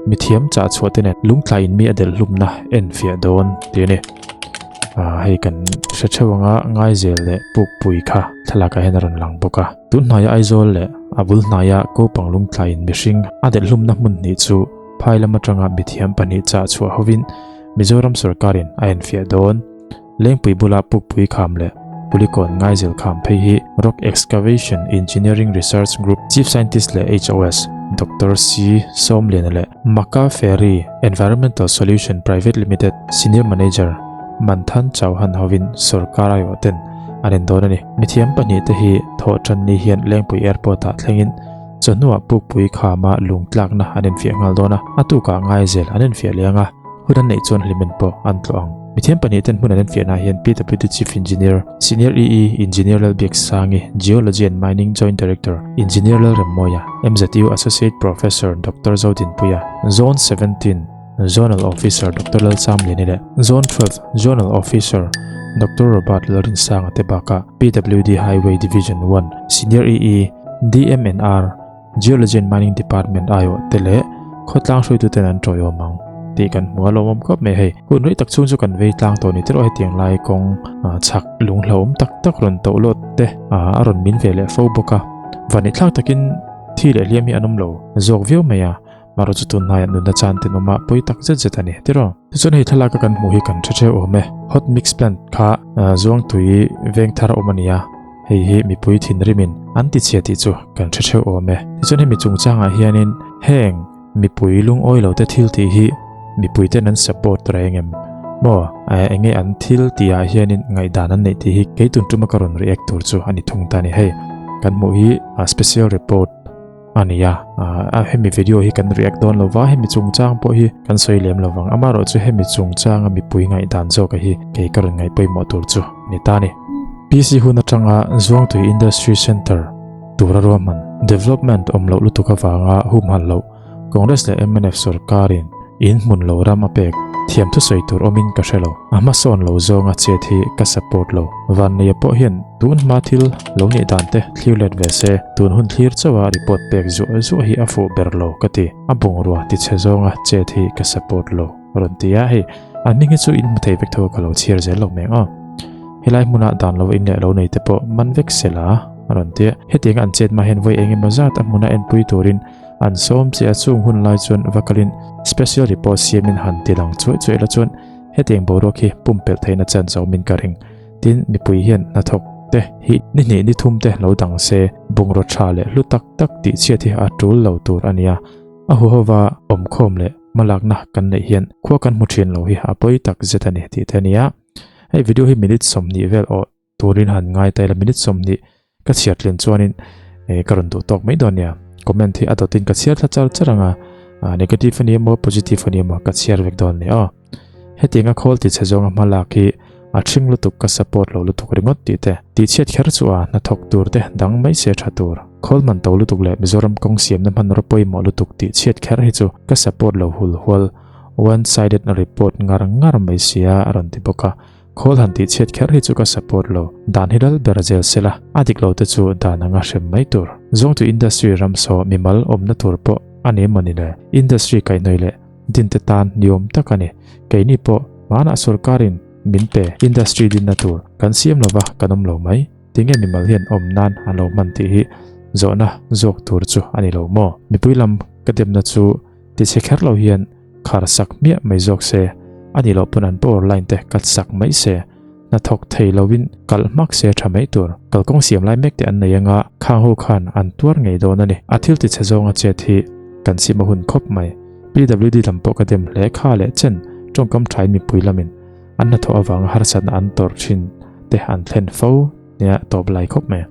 Mithiam chah chhuah te nen lungtlai in mi a delh hlumna en fiah dawn tih a ni. Aaa hei kan hre theuh anga Ngaizel leh Pukpui kha thlalak ah hian a rawn lang bawk a. Tun hnaia Aizawl leh a bul hnaia Kopang lungtlai in mihring a delh hlumna hmun hnih chu phai lam atanga mithiam pahnih chah chhuah hovin Mizoram sorkarin a enfiah dawn. Lengpui bula Pukpui kham leh Pulikawn Ngaizel kham phei hi Rock Excavation Engineering Research Group Chief Scientist leh HOS Doctor C. Sawmliana leh Maka Ferry Environmental Solution Private Limited Senior Manager Manthan Chauhan hovin sorkar aiawh ten an en dawn a ni. Mithiam pahnihte hi thawhtan ni hian Lengpui Airport-ah thlengin chawhnuah Pukpui khama lungtlakna an enfiah nghal dawn a, a tukah Ngaizel an enfiah leh ang a. Hun an neih chuan hlimen pawh an tlawh ang. Mithiam pahnih ten hmun an enfiahna ah hian PWD Chief Engineer, Senior EE Engineer Lalbiaksangi, Geology and Mining Joint Director, Engineer Lalremmawia, MZU Associate Professor Doctor Zodinpuia, Zone 17 Zonal Officer Doctor Lalchamliani leh Zone 12 Zonal Officer Doctor Robert Lalrinsanga te bakah PWD Highway Division 1 Senior EE DMNR Geology and Mining Department aiawh te leh khawtlang hruaituten an tawiawm ang tih kan hmu a lawmawm khawp mai hei. Hun rei tak chhung chu kan vei tlang tawh ni tiraw hetiang lai kawng chhak lung hlauhawm tak tak rawn toh lawt te a rawn min ve leh fo bawk a. Vanneih thlak takin thi leh hliam hi an awm lo zawk viau mai a, marawh chu tun hnaiah nunna chan ten awm a pawi tak zet zet a ni tiraw. Tichuan hei thlalak a kan hmuh hi kan hre theuh awm e. Hot mix plant kha zuangtui veng thar a awm a ni a. Hei hi mipui thinrimin an ti chhia tih chu kan hre theuh awm e. Tichuan hemi chungchangah hianin heng mipui lungawi lo te thil tih hi mipui ten an support reng em maw? Enge an thil tih ah hianin ngaihdan an neih tih hi kei tun tuma ka rawn react tur chu a ni thung ta a ni. Hei kan hmuh hi special report a ni a, hemi video hi kan react dawn lova hemi chungchang pawh hi kan sawi lem lovang amaherawhchu hemi chungchanga mipui ngaihdan zawka hi kei ka rawn ngaih pawimawh tur chu ni ta a ni. PC hun atanga Zuangtui Industry Centre tura ruahman development awm loh lutuk avanga humhalh loh Congress leh mnf sorkarin in hmun lo ram a pek thiam thusawi tur awmin ka hre lo. A hmasawn lo zawnga chet hi ka support lo. Vanneia pawh hian tun hma thil lo nih dan te thlir let ve se, tun hun thlir chauha report pek zuah zuah hi a fuh ber lo ka ti. A bungrua tichhe zawnga chet hi ka support lo rawn ti a, hei an hming hi chu in hmu thei vek tho ka lo chhiar zel lo meng aw. Helai hmuna dan lo in leh lo nei te pawh man vek se la a rawn ti a. Hetianga an chet hma hian vawi eng emaw zat a hmuna enpui turin An sawm che a chung hun lai chuan va kalin special report siamin han ti lang chuai chuai la chuan hetiang boruak hi pumpelh theihna chance a awmin ka ring. Tin, mipui hian hnathawk te hi ni hnih ni thum te lo dang se bungraw tha leh hlu tak tak tih chhiat hi a tul lo tur a nia. A huhova awmkhawm leh hmalakna kan neih hian khua kan hmu thin lo hi a pawi tak zet a ni tih te a nia. Hei video hi minute 20 vel awh Turin han ngai ta ila minute 20 ka chhiar tlin chuanin eh ka rawn duh tawk mai dawn nia. Comment hi a dawtin ka chhiar thla char char anga negative a ni emaw positive a ni emaw ka chhiar vek dawn ni aw. Hetiang a khawl ti chhe zawnga hma lak hi a thring lutuk ka support lo lutuk ringawt tih te tih chhiat kher chu a hnathawk tur te dang mai se tha tur. Khawl man to lutuk leh Mizoram kawng siamna hmanraw pawimawh lutuk tih chhiat kher hi chu ka support lo hul hual one sided report ngar ngar mai sia a rawn ti bawk a. Khawl han tih chhiat kher hi chu ka support lo. Dan hi lal ber zel sela, a dik lo te chu dan anga hrem mai tur. Zawngtu industry ram saw mimal awmna tur pawh a ni emaw ni le? Industry kaihhnawih leh din te tan ni awm tak a ni. Keini pawh hmanah sorkarin min pe industry dinna tur kan siam lova kan awm lo mai. Tinge mimal hian awm nan an lo hman tih hi zawhna zawk tur chu a ni lo maw? Mipui lam ka demna chu Tichhe kher lo hian khar sak hmiah mai zawk se, a nih loh pawn an power line te cut sak mai se, hnathawk thei loin kalh hmak se tha mai tur. Kalkawng siam lai mek te an nei anga khang ho khan an tuar ngei dawn a ni. A thil tichhe zawnga chet hi kan sim a hun khawp mai. PWD lam pawh ka dem hle kha leh chen tawngkam thain mipui lamin an hnathawh avanga harsatna an tawrh thin te an thlen fo nia tawp lai khawp mai.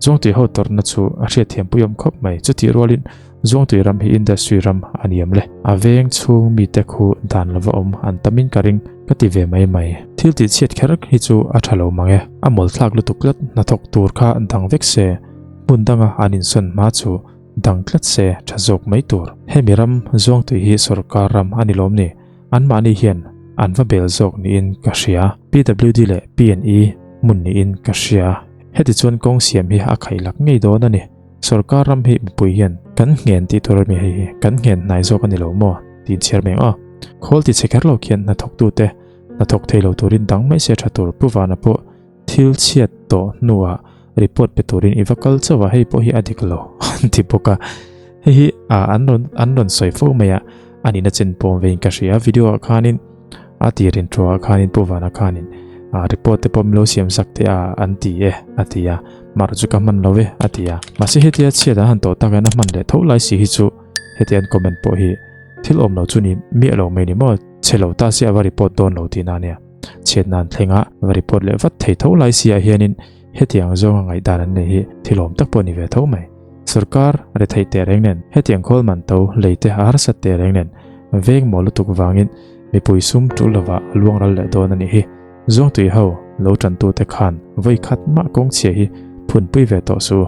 Zuangtui ho tawrhna chu a hriatthiam pui awm khawp mai. Chutih rualin Zuangtui ram hi industry ram a ni em le? A veng chhung mite khu dan lova awm an tamin ka ring ka ti ve mai mai. Thil tih chhiat kher hi chu a tha lo mang e. A mawlthlak lutuk tlat hnathawk tur kha dang vek se, hmun danga an insawn hma chu dang tlat se tha zawk mai tur. Hemi ram Zuangtui hi sorkar ram a ni lawm ni? Anmahni hian an va bel zawk niin ka hria. PWD leh PNE hmun niin ka hria. Heti chuan kawng siam hi a khaih lak ngei dawn a ni. Sorkar ram hi mipui hian kan nghen tih tur a mi hei hi kan nghen hnai zawk a ni lo maw tiin chhiar mai ang aw. Khawl ti chhe kher lo khian hnathawktute hnathawk thei lo turin dang mai se tha tur Pu Vana pawh thil chhiat tawh hnuah report pe turin i va kal chauh a hei pawh hi a dik lo an ti bawk a. Hei hi an rawn an rawn sawi fo mai a a nihna chen pawm vein ka hria video ah khanin a tir intro ah khanin Pu Vana khanin report te pawh min lo siam sak teh a an ti e a ti a mar chu ka hman lo e a ti a mahse hetia chhiat an han tawh tak hian a hman leh tho lai si hi chu heti an comment pawh hi thil awm lo chu ni miah lo mai ni maw chhe lo ta se a va report dawn lo tihna ania chhiat nan thleng a va report leh vat thei tho lai si ah hianin hetiang zawnga ngaihdan an nei hi thil awm tak pawh a ni ve tho mai. Sorkar retheih teh reng nen, hetiang khawl man to lei te a harsat teh reng nen, veng maw lutuk vangin mipui sum tul lovah a luang ral leh dawn a nih hi. Zuangtui ho lo tantute khan vawi khat mah kawng chhia hi phunpui ve tawh su,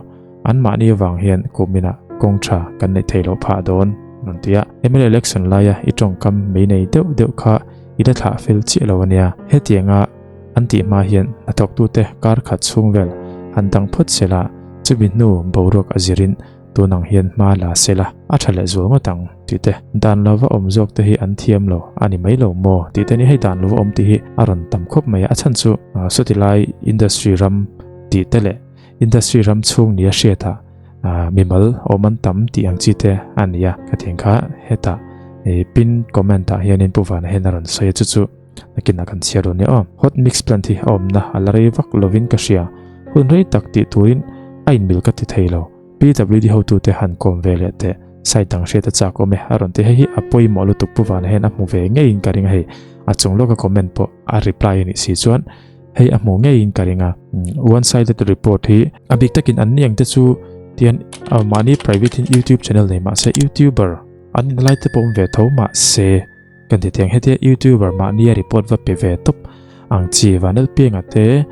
anmahni avang hian kuminah kawng tha kan neih theih loh phah dawn rawn ti a. Mla election laia i tawngkam mei nei deuh deuh kha i la thlah fel chiah lo a nia. Hetianga An tih hma hian hnathawktute kar khat chhung vel han dang phawt sela, chumi hnu boruak a zirin tun ang hian hma la sela a tha leh zual ngawt ang tih te, dan lova awm zawk te hi an thiam lo a ni mai lo maw tih te ni hei dan lova awm tih hi a rawn tam khawp mai a, a chhan chu sawti lai industry ram tih te leh industry ram chhung nia hriatah mimal awm an tam tih ang chi te a ni a, khatiang kha hetah pin comment ah hianin Pu Vana hian a rawn sawi a chu chu. Nakinah kan chhiar dawn nia aw. Hot mix plant hi a awmna a la rei vak lovin ka hria. Hun rei tak tih turin a inmil ka ti thei lo. PWD hotute han kawm ve leh teh. Site dang hriat a chak awm e a rawn ti. Hei hi a pawimawh lutuk Pu Vana hian a hmu ve ngeiin ka ring a hei. A chung lawka comment pawh a reply a nih si chuan hei a hmu ngeiin ka ring a. One sided report hi a bik takin an ni ang te chu tian mahni private in YouTube channel nei mahse YouTuber an inlai te pawh awm ve tho mahse Kan ti tiang hetia youtuber mahnia report va pe ve tawp ang chi vanel pianga te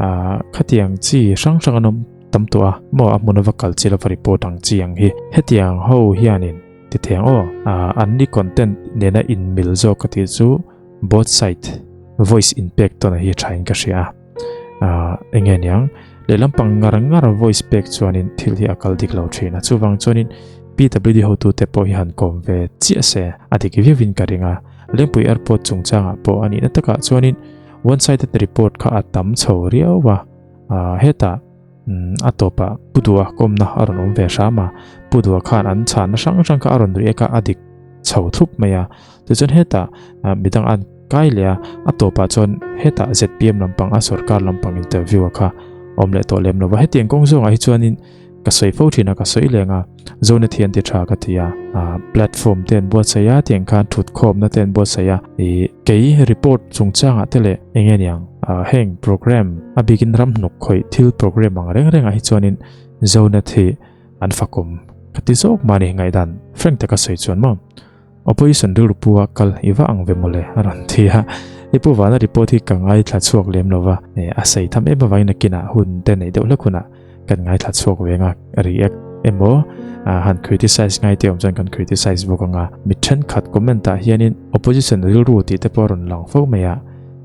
ah khatiang chi hrang hrang an awm tam tawh a maw a hmuna va kal chi lova report ang chi ang hi hetiang ho hianin ti thiang aw ah an ni content nena inmil zawk ka tih chu both side voice inpek tawn a hi tha in ka hria a. Ah, enge niang lehlam pang ngar ngar voice pek chuanin thil hi a kal dik lo thin a chuvang chuanin PWD hotute pawh hi han kawm ve chiah se a dik viauin ka ring a Lengpui airport chungchangah pawh a nihna takah chuanin one sided report kha a tam chho riau a ah hetah a tawpah Pu Duha kawmna a rawn awm ve hram a Pu Duha khan an chhanna hrang hrang kha a rawn react a a dik chho thlup mai a tichuan hetah midang an Kai leh a, a tawpah chuan hetah zpm lampang a sorkar lampang interview a kha awm leh tawh lem lo va. Hetiang kawng zawngah hi chuanin ka sawi fo thin a, ka sawi leng a, Zone thian ti tha ka ti a, platform te an buatsaih a, tiang khan thutkhawmna te an buatsaih a, ih kei report chungchangah te leh eng nge niang heng program a bikin ram hnuk khawih thil program ang reng rengah hi chuanin Zone hi an fakawm ka ti zawk mahni ngaihdan frank taka sawi chuan maw. Opposition rilru pu a kal i va ang ve mawle a rawn ti a, i pu vana report hi ka ngaithla chhuak lem lo va, a sei tham em avangin nakinah hun te neih deuh hlek hunah kan ngaithla chhuak ve anga react emaw han criticize ngai te awm chuan kan criticize bawk anga mi thenkhat comment ah hianin opposition rilru tih te pawh a rawn lang fo mai a,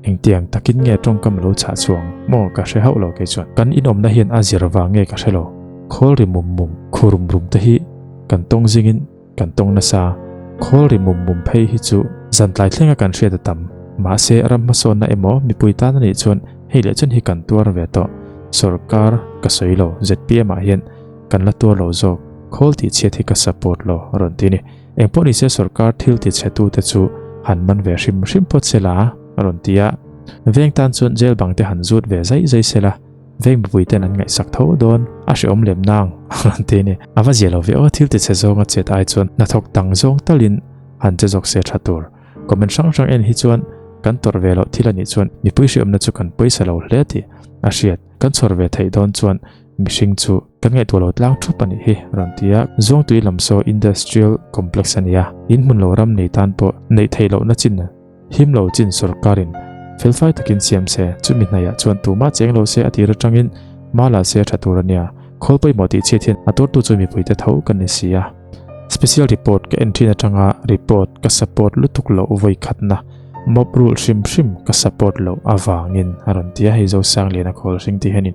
engtiang takin nge tawngkam lo chhah chhuang maw ka hre hauh lo kei chuan kan inawmna hian a zir vang nge ka hre lo, khawl ri mum mum khu rum rum te hi kan tawng zingin Kan tawng nasa, khawl ri mum mum phei hi chu zan tlai thlenga kan hriat a tam. Mahse, ram hmasawnna emaw mipui tan a nih chuan hei leh chun hi kan tuar ve tawh. Sorkar ka sawi lo, zpm ah hian kan la tuar lo zawk, khawl tih chhiat hi ka support lo a rawn ti a ni. Engpawh nise sorkar thil ti chhe tute chu han man ve hrim hrim phawt sela a rawn ti a. Veng tan chuan jail bang te han zut ve zai zai sela. Veng mipui ten an ngaihsak tho dawn, a hrehawm lem nang a rawn ti a ni. A va zia lo ve aw, thil ti chhe zawnga chet ai chuan hnathawk dang zawng talin han che zawk se tha tur. Comment hrang hrang en hi chuan kan tawrh ve loh thil a nih chuan mipui hrehawmna chu kan pawisa lo hle tih a hriat. Kan chhawr ve theih dawn chuan mihring chu kan ngaihtuah lo tlang thup a nih hi a rawn ti a. Zuangtui lam saw Industrial Complex a ni a, in hmun lo ram nei tan pawh neih theih lohna chin Him lo chin sorkarin felfai takin siam se, chumi hnaiah chuan tumah cheng lo se a tir atangin hma la se a tha tur a nia. Khawl pawimawh tih chhiat hian a tuartu chu mipuite tho kan ni si a. Special report ka en thin atanga report ka support lutuk loh vawi khatna mob rule hrim hrim ka support loh avangin a rawn ti a, hei Zosangliana khawl hring tih hianin.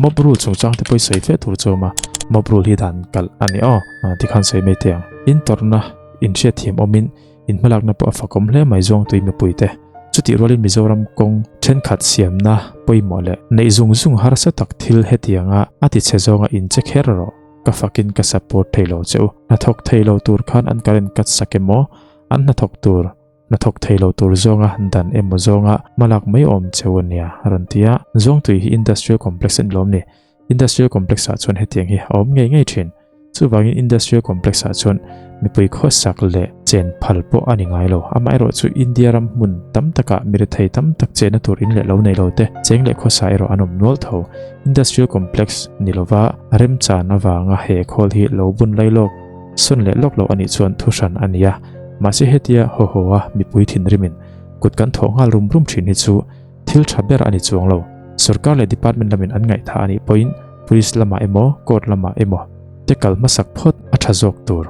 Mob rule chungchang te pawh i sawi fe tur chu a awm a, mob rule hi dan kalh a ni aw, tikhan sawi mai teh ang. In tawrhna in hriatthiam awmin in hmalakna pawh a fakawm hle mai Zuangtui mipuite. Chutih rualin Mizoram kawng thenkhat siamna pawimawh leh neih zung zung harsa tak thil hetianga a tichhe zawnga in che kher rawh. Ka fakin ka support thei lo che u. Hnathawk thei lo tur khan an current cut sak emaw, an hnathawk tur hnathawk thei lo tur zawnga dan emaw zawnga hmalak mai awm che u ania a rawn ti a. Zawngtui hi industrial complex a ni lawm ni? Industrial complex ah chuan hetiang hi a awm ngei ngei thin. Chuvangin industrial complex ah chuan mipui khawsak leh chen phal pawh a ni ngai lo. Amaherawhchu India ram hmun tam takah mi rethei tam tak chenna tur in leh lo nei lo te cheng leh khawsa erawh an awm nual tho. Industrial complex ni lova remchan avanga he khawl hi lo bun lai lawk sawn leh lawk loh a nih chuan thu hran a ni a. Mahse hetia haw haw a mipui thinrimin kut kan thawh nghal rum rum thin hi chu thil tha ber a ni chuang lo. Sorkar leh department lamin an ngaihtha a nih pawhin police lamah emaw court lamah emaw te kal hmasak phawt a tha zawk tur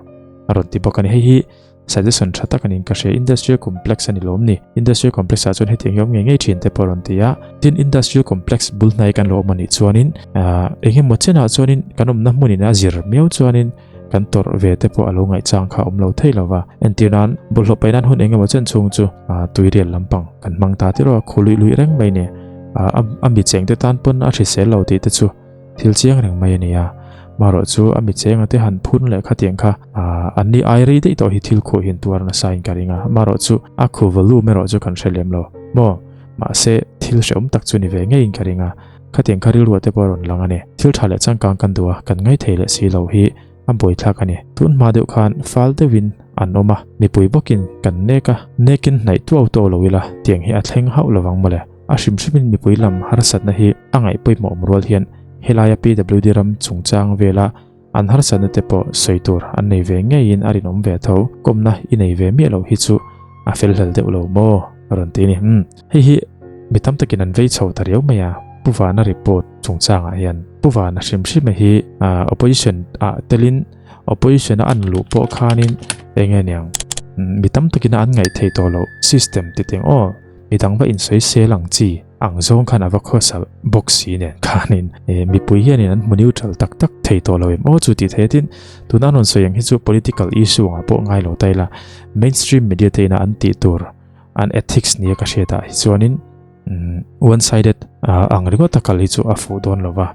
a rawn ti bawk a ni. Hei hi Suggestion tha tak anin ka hria, Industrial Complex a ni lawm ni? Industrial Complex ah chuan hetiang hi awm ngei ngei thin te pawh a rawn ti a. Tin, Industrial Complex bul hnai kan lo awm a nih chuanin eng emaw chenah chuanin kan awmna hmunin a zir miau chuanin kan tawrh ve te pawh a lo ngaihchang kha a awm lo thei lo va. Entir nan, bawlhhlawh paih nan hun eng emaw chen chhung chu tuirial lampang kan hmang ta tirh a, khu luih luih reng mai ni. A mi cheng te tan pawn a hrisel lo tih te chu Thil chiang reng mai a ni a, marawh chu a mi chenga te han phun leh khatiang kha an ni ai rei daih tawh hi thil khuh hian tuar nasa in ka ring a, marawh chu a khu volume erawh chu kan hre lem lo maw, mahse thil hrehawm tak chu ni ve ngeiin ka ring a, khatiang kha rilruah te pawh a rawn lang a ni. Thil tha leh changkang kan duh a, kan ngaithei leh si lo hi a buaithlak a ni. Tun hma deuh khan fal deuhin an awm a, mipui bawkin kan nek a, nekin hnaih tuau tuau lo ila tiang hi a thleng hauh lovang mawle. A hrim hrimin mipui lam harsatna hi a ngaih pawimawh awm rual hian helaia PWD ram chungchang vela an harsatna te pawh sawi tur an nei ve ngeiin a rinawm ve tho. Kawmna i nei ve miah loh hi chu a fel hlel deuh lo maw? A rawn ti a ni. Umm, hei hi mi tam takin an vei chho ta riau mai a, Pu Vana report chungchangah hian. Pu Vana hrim hrima hi opposition ah telin opposition a an luh pawh khanin eng nge niang mi tam takin a an ngaih theih tawh loh system ti teng aw. Midang va insawi sel ang chi ang zawng khan a va khawsa bawk si nen khanin mipui hianin an hmu neutral tak tak thei tawh lo em aw chu tih theih atin tuna an rawn sawi ang hi chu political issue angah pawh ngai lo ta ila mainstream media te ina an tih tur an ethics nia ka hriat ah hi chuanin one sided ang ringawt a kal hi chu a fuh dawn lo va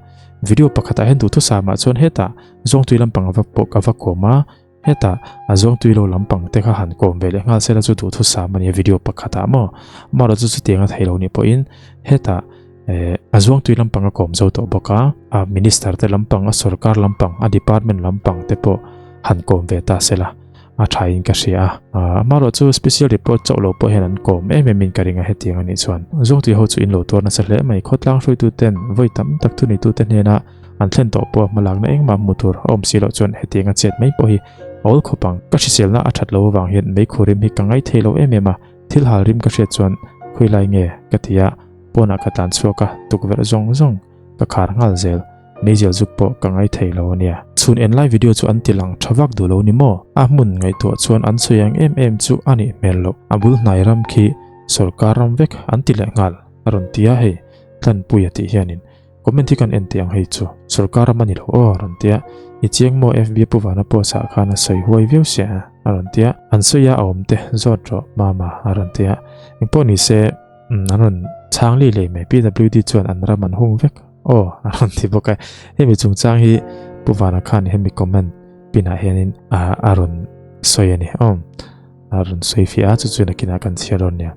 video pakhatah hian duhthusam ah chuan hetah zawngtui lampang a va pawh a va kawm a. Hetah a zawngtui lo lampang te kha han kawm ve leh nghal sela chu duhthusam a nia video pakhatah maw? Amaherawh chu chutiang a theih lo nih pawhin hetah eh a zawngtui lampang a kawm zo tawh bawk a, a minister te lampang, a sorkar lampang, a department lampang te pawh han kawm ve ta sela a thain ka hria a. Amaherawh chu special report chauh lo pawh hian an kawm em em in ka ring a hetiang a nih chuan. Zawngtui ho chu in lo tuar nasa hle mai, khawtlang hruaituten vawi tam tak thunitute hnena An thlen tawh pawh hmalakna engmah hmuh tur a awm si loh chuan hetianga chet mai pawh hi a awl khawp ang. Ka hriselna a that lo avang hian meikhu rim hi ka ngai thei lo em em a, thil hal rim ka hriat chuan khawi lai nge ka ti a, pawnah ka tlan chhuak a, tukverh zawng zawng ka khar nghal zel, meizial zuk pawh ka ngai thei lo a nia. Chhun en lai video chu an ti lang tha vak duh lo ni maw? A hmun ngaihtuah chuan an sawi ang em em chu a nih hmel loh. A bul hnai ram khi sawrkar ram vek an ti leh nghal a rawn ti a hei, Tlanpuia tih hianin Comment hi kan en teh ang hei chu sorkar ram a ni lo aw a rawn ti a, i chiang maw FB Pu Vana post ah khan a sawi huai viau sia a rawn ti a, an sawi a a awm te zawt rawh mama a rawn ti a, engpawh ni se an rawn chhang li lei mai PWD chuan an ram an hung vek aw a rawn ti bawk a, hemi chungchang hi Pu Vana khan hemi comment pinah hianin a rawn sawi a ni aw. A rawn sawi fiah a, chu chu nakinah kan chhiar dawn nia.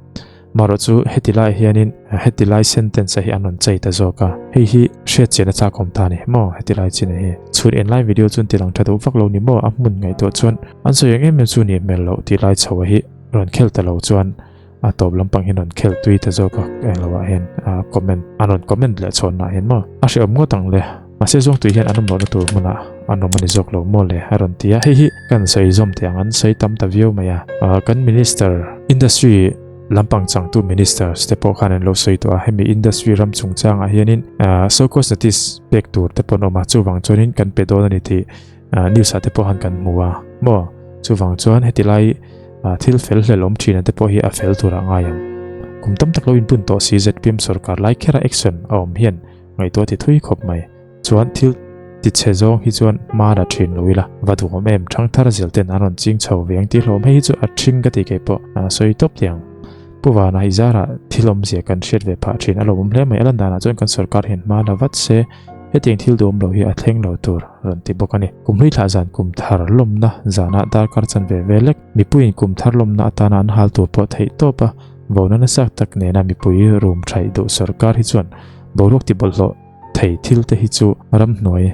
Marawh chu heti laiah hianin heti lai sentence a hi an rawn chei ta zawk a, hei hi hriat chian a chakawm ta a ni maw heti lai chin a hi. Chhun en lai video chuan ti lang tha duh vak lo ni maw a hmun ngaihtuah chuan an sawi ang em em chu ni hmel loh tih lai chho a hi rawn khel ta lo chuan a tawp lampang hian rawn khel tui ta zawk a englo ah hian comment an rawn comment leh chhawnna ah hian maw a hrehawm ngawt ang le. Mahse zawngtui hian an awm lohna tur hmunah an awm a ni zawk lo maw le a rawn ti a, hei hi kan sawi zawm teh ang an sawi tam ta viau mai a, kan minister industry lampang changtu ministers te pawh khan an lo sawi tawh a, hemi industry ram chungchangah hianin so cause notice pek tur te pawh an awm a, chuvang chuanin kan pe dawn a ni tih news ah te pawh han kan hmu a maw, chuvang chuan heti lai thil fel hlel awm thin te pawh hi a fel turah ngai ang. Kum tam tak lo inpun tawh si ZPM sorkar lai khera action a awm hian. Ngaihtuah ti thui khawp mai. Chuan thil tichhe zawng hi chuan hma la thin lo ila, va duhawm em, ṭhangthar zel ten an rawn ching chho ve ang tih hlawm hei hi chu a ṭhing ka ti kei pawh a sawi tawp teh ang. Pu Vana i zarah thil awmzia kan hriat ve phah thin a lawmawm hle mai, a lan danah chuan kan sorkar hian hma la vat se hetiang thil duhawm lo hi a thleng lo tur rawn ti bawk a ni. Kum hlui thlah zan kum thar lawmna zanah darkar chan ve ve lek, mipuiin kum thar lawmna atana an hal tur pawh theih tawp a, vona nasa tak nena mipui rum thaih duh sorkar hi chuan boruak ti bawlhhlawh thei thil te hi chu ramhnuai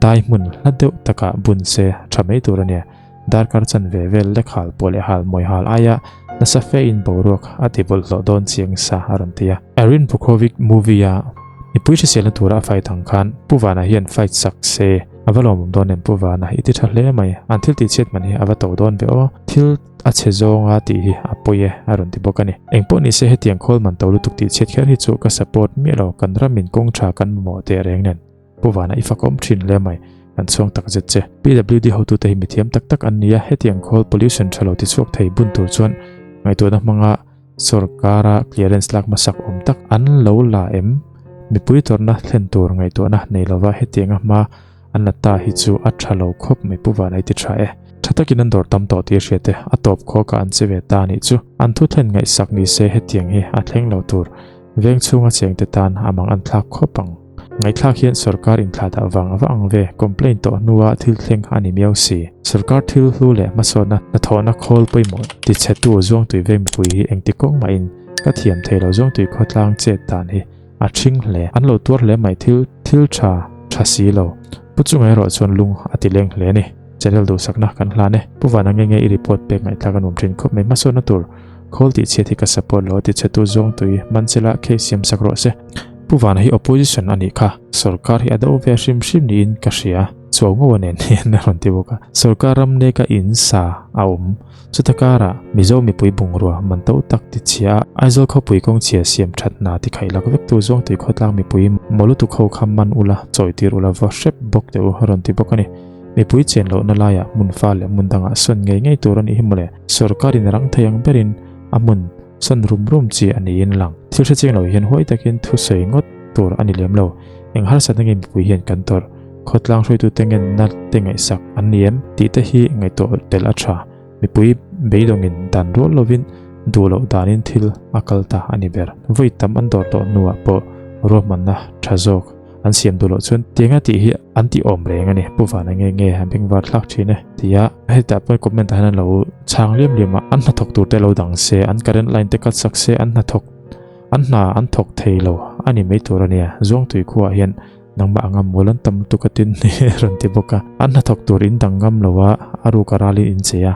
dai hmun hla deuh takah bun se tha mai tur a nia. Darkar chanve vel lek hal pawh leh hal mawi hal aia nasa fe in boruak a ti bawlhhlawh dawn chiang sa a rawn ti a. Erin Brockovich movie a mipui hriselna tura a fight ang khan Pu Vana hian fight sak se a va lawmawm dawn em Pu Vana i ti tha hle mai an thil tih chhiat man hi a va to dawn ve aw thil A chhe zawnga tih hi a pawi e a rawn ti bawk a ni. Engpawh ni se hetiang khawl man to lutuk tih chhiat kher hi chu ka support miah lo, kan ramin kawng tha kan mamawh teh reng nen. Pu Vana i fakawm thin hle mai, kan chhuang tak zet che. PWD hotute hi mithiam tak tak an ni a, hetiang khawl pollution tha lo tichhuak thei bun tur chuan ngaihtuahna hmanga Sawrkara clearance lak hmasak awm tak an lo la em? Mipui tawrhna thlen tur ngaihtuahna nei lova hetianga hma an la ta hi chu a tha lo khawp mai Pu Vanai ti tha e. Tha takin an dawr tam tawh tih a hriat e, a tawp khawkah an che ve ta anih chu. An thu thlen ngaihsak ni se hetiang hi a thleng lo tur. Veng chhunga chengte tan a mang an thlak khawp ang. Ngaihthlak hian sorkar inthlah dah vang a va ang ve, complaint tawh hnua thil thleng a ni miau si. Sorkar thil hlu leh hmasawnna hnathawhna khawl pawimawh tichhetu Zuangtui veng mipui hi engti kawng mahin ka thiam thei lo Zuangtui khawtlang chet dan hi a ṭhing hle. An lo tuar hle mai thil thil ṭha ṭha si lo. Pu chunga erawh chuan lung a ti leng hle a ni. Channel duhsakna kan hlan e. Pu Vana nge nge i report pek ngaihthlak a nuam ṭhin khawp mai hmasawnna tur khawl tihchhiat hi ka support lo a tichhetu Zuangtui Mansela case siam sak rawh se. Pu Vana hi opposition a nih kha, sorkar hi a do ve hrim hrim niin ka hria, chuau ngo a nen hian a rawn ti bawk a. Sorkar ram neka in sa a awm, chuta karah Mizo mipui bungrua man to tak ti chhia a, Aizawl khawpui kawng chhia siam that hna ti khaih lak vek tu Zuangtui khawtlang mipui maw lutuk ho kha man ula, chawi tir ula va hrep bawk teh u a rawn ti bawk a ni. Mipui chen lohna laiah hmun fa leh hmun dangah sawn ngei ngei tur a nih hi mawle, sorkarin rang thei ang berin a hmun Sawn rum rum chi a niin lang. Thil hre chiang lo hian huai takin thu sawi ngawt tur a ni lem lo. Eng harsatna nge mipui hian kan tawrh? Khawtlang hruaitute ngenna te ngaihsak an ni em? Tih te hi ngaihtuah tel a tha. Mipui beidawngin dan rual lovin duh loh danin thil a kal ta a ni ber. Vawi tam an dawr tawh hnuah pawh ruahmanna tha zawk an siam duh loh chuan tianga tih hi an tih awm reng a ni. Pu Vana nge nge an bengvar thlak thin e tia hetah pawh comment ah hian an lo chhang liam liam a, an hnathawk tur te lo dang se, an current line te cut sak se, an hnathawk an hna an thawk thei lo a ni mai tur a nia. Zuangtui khuaah hian nangmah anga mual an tam lutuk a tin ni a rawn ti bawk a, an hnathawk tur in dang ngam lo a, a ruk a ralin in che a,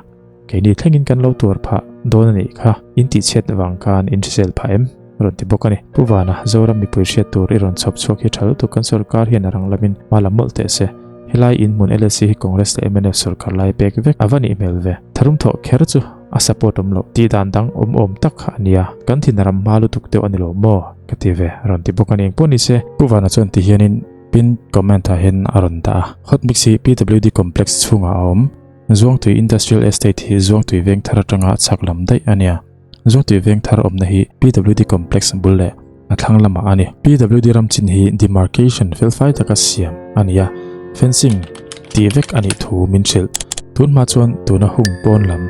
keini thlengin kan lo tuar phah dawn a nih kha, in tihchhiat vang khan in hrisel phah em? rawn ti bawk a ni. Pu Vana, Zoram mipui hriat tur i rawn chhawp chhuak hi tha lutuk kan sorkar hian a rang lamin hma la mawlh teh se. Helai in hmun LSC hi Congress leh mnf sorkar lai pek vek a va nih hmel ve. Tharum thawh kher chu a support awm loh tih dan dang awm awm tak kha a nia. Kan thin ram hma lutuk deuh a ni lo maw? Ka ti ve, rawn ti bawk a ni. Engpawh ni se. Pu Vana chuan ti hianin pin comment ah hian a rawn dah a. Hot mix hi PWD complex chhungah a awm. Zuangtui Industrial Estate hi Zuangtui Vengthar atanga chhak lam daih a nia. Zuangtui veng thar awmna hi PWD complex bul leh a thlang lamah a ni. PWD ram chin hi demarcation felfai taka siam a ni a, fencing tih vek a nih thu min hrilh. Tun hma chuan tuna hung pawn lam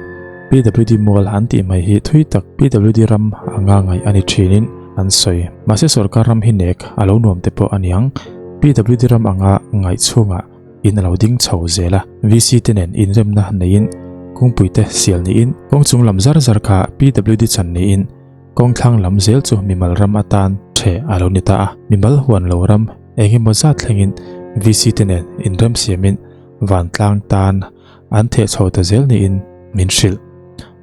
PWD mual an tih mai hi thui tak PWD ram anga ngaih a ni thinin an sawi. Mahse sorkar ram hi nek a lo nuam te pawh a niang. PWD ram anga ngaih chhungah in a lo ding chho zel a, VC te nen inremna neiin kawngpui te sial niin kawng chung lam zar zar kha PWD chan niin kawng thlang lam zel chu mimal ram atan ṭheh a lo ni ta a, mimal huan lo ram eng emaw zat thlengin VC te nen inrem siamin vantlang tan an theh chho ta zel niin min hrilh.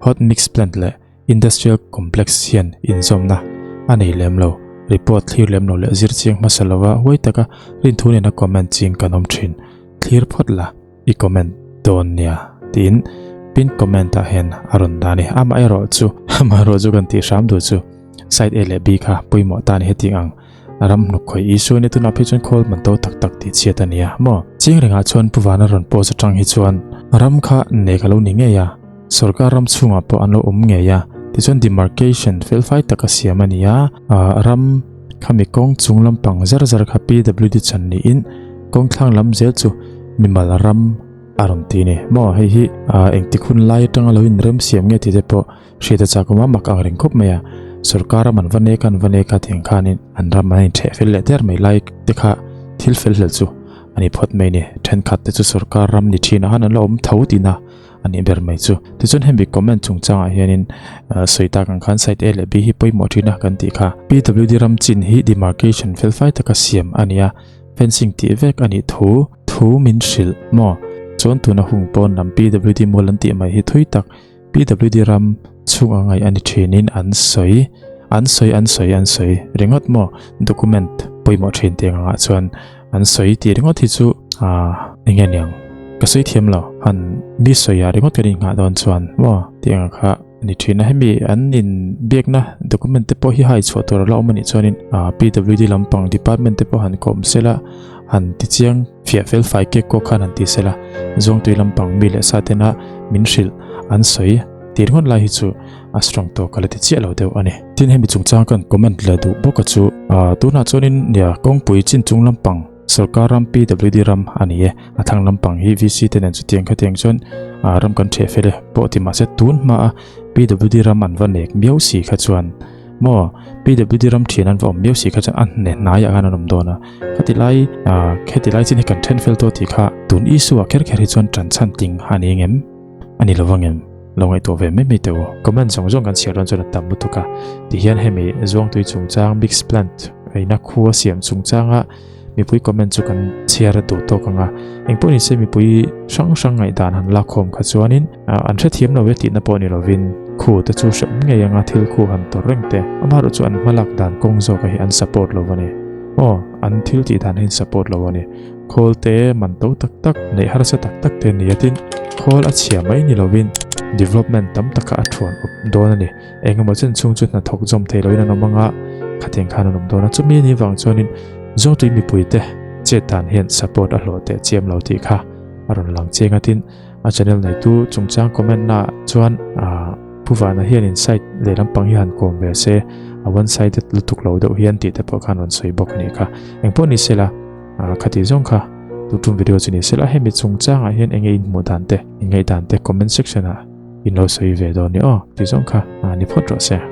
Hot mix plant leh Industrial Complex hian inzawmna a nei lem lo. Report thlir lem lo leh zir chiang hmasa lova huai taka rinthu nena comment ching kan awm thin. Thlir phawt la, i comment dawn nia tiin pin comment ah hian a rawn dah a ni. Amaherawh chu, amaherawh chu kan tih hram duh chu side A leh B kha pawimawh ta a ni heti ang ram hnuk khawih issue ania tunah phei chuan khawl man to tak tak tih chhiat a nia maw. Chiang rengah chuan Pu Vana rawn post atang hi chuan ram kha nek a lo ni ngei a. Sorkar ram chhungah pawh an lo awm ngei a, tichuan demarcation felfai taka siam a ni a, ram Khami kawng chung lampang zar zar kha PWD chan niin kawng thlang lam zel chu mimal ram a rawn ti a ni. Maw hei hi engtik hun lai atanga lo inrem siam nge tih te pawh hriat a chak awm a, mak ang reng khawp mai a. Sorkar ram an va nek a, an va nek a tiang khanin an ram an intheh fel leh der mai lai te kha thil fel hlel chu a ni phawt mai a ni. Thenkhat te chu sorkar ram ni thinah khan an la awm tho tihna a nih ber mai chu. Tichuan hemi comment chungchangah hianin sawi tak ang khan side A leh B hi pawimawh thin a kan tih kha. PWD ram chin hi demarcation felfai taka siam a ni a, fencing tih vek a nih thu thu min hrilh maw? Chuan tuna hung pawn lam PWD mual an tih mai hi thui tak PWD ram chhung a ngaih a ni thinin an sawi an sawi an sawi an sawi ringawt maw? Document pawimawh thin tih angah chuan An sawi tih ringawt hi chu aah eng nge niang ka sawi thiam lo han mi sawi ah ringawt kan inghah dawn chuan maw tih ang kha a ni thin a hemi an in biakna document te pawh hi hai chhuah tur a la awm a nih chuanin aah PWD lampang department te pawh han kawm sela han ti chiang fiah fel fai kek kawk khan han ti sela zawngtui lampang mi leh sa tena min hrilh an sawi tih ringawt lai hi chu a strong tawk ka la ti chiah lo deuh a ni. Tin hemi chungchang kan comment leh duh bawk a chu ah tunah chuanin nia kawngpui chin chung lampang sorkar ram PWD ram a ni e a thlang lampang hi VC te nen chutiang khatiang chuan ah ram kan theh fel e pawh ti mahse tun hma a PWD ram an va nek miau si kha chuan maw PWD ram thian an va awm miau si kha chuan a hne hnaiah khan an awm dawn a khati lai ah kheti lai chin hi kan then fel tawh tih kha tun issue ah kher kher hi chuan tan chhan ting a ni engem a ni lovang em? Lo ngaihtuah ve mai mai teh u. Comment zawng zawng kan chhiar dawn chuan a tam lutuk a. Tihian hemi Zuangtui chungchang mix plant eina khu a siam chungchanga mipui comment chu kan chhiar a duh tawk ang a. Engpawh ni se mipui hrang hrang ngaihdan han lakkhawm kha chuanin an hrethiam lo e tihna pawh ni lovin khu te chu hrehawm ngei anga thil khu han tawrh reng te. Amaherawhchu an hmalak dan kawng zawka hi an support lo a ni. Aw, an thil tih dan hi an support lo a ni. Khawl te man to tak tak neih harsa tak tak te nia tin khawl a chhia mai ni lovin development tam taka a thuan awp dawn a ni. Engemaw chen chhung chu hnathawk zawm thei loin an awm anga khatiang khan an awm dawn a. Chumi anih vang chuanin Zawngtui mipuite chet dan hian support a hlawh teh chiam lo tih kha a rawn lang chiang a tin a channel neitu chungchang comment naah chuan aah Pu Vana hianin side lehlam pang hi han kawm ve se a one sided lutuk lo deuh hian tih te pawh khan rawn sawi bawk a nih kha. Engpawh ni sela. Khati zawng kha tutum video chu ni sela hemi chungchangah hian enge in hmuh dan te in ngaih dan te comment section ah in lo sawi ve dawn ni aw ti zawng kha ni phawt rawh se.